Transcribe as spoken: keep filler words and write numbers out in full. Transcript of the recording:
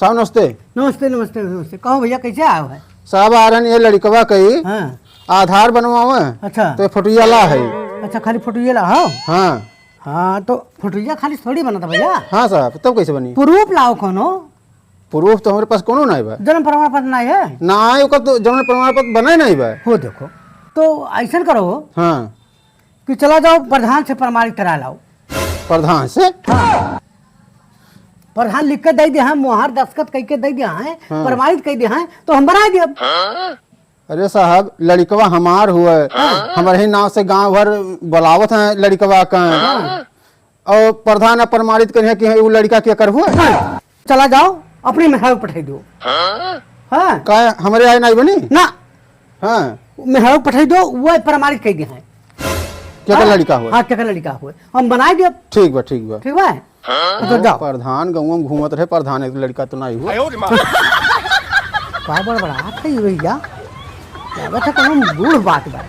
साहब नमस्ते। नमस्ते, नमस्ते, नमस्ते। कहो भइया, कैसे आयो है? साहब, आ रहन ये लड़िकवा कई हाँ। आधार बनवावे। अच्छा। तो ये फोटोइया ला है। अच्छा, खाली फोटोइया ला हो? हाँ। हाँ, तो फोटोइया खाली थोड़ी बनत है भइया। हाँ साहब, तब कैसे बनी? प्रूफ लाओ कोनो। प्रूफ तो हमरे पास कोनो नाई बा। जन्म प्रमाण पत्र नाई है? नाई, ओकर तो जन्म प्रमाण पत्र बने नाई बा। हो देखो, तो ऐसन करो हाँ। कि चला जाओ प्रधान से प्रमाणित करा लाओ। प्रधान से? हाँ। प्रधान लिख के दे दे हैं, मोहर दस्तखत कई के दे दे हैं, हाँ। प्रमाणित कई दे हैं, तो हम बना दिया। अरे साहब, लड़िकवा हमार हुए, हाँ। हमरे ही नाव से गांव भर बुलावत हैं लड़िकवा का। हाँ। और प्रधान अब प्रमाणित करिहे कि उ लड़िका केकर हुए। चला जाओ, अपने मेहरारू पठाई दो। हाँ। का हमरे आए नाई बनी? ना। हाँ। मेहरारू पठाई दो, वो प्रमाणित कई दे हैं। केकर हाँ। लड़िका हुए? हाँ, केकर लड़िका हुए। हम बनाई दिया। ठीक बा, ठीक बा। ठीक बा? हाँ। तो जाओ। प्रधान गाँव में घूमत रहे, प्रधान एक लड़िका तो नाई हुए। का बड़बड़ात है ये भइया? लागत है कोनो बूढ़ बात बा।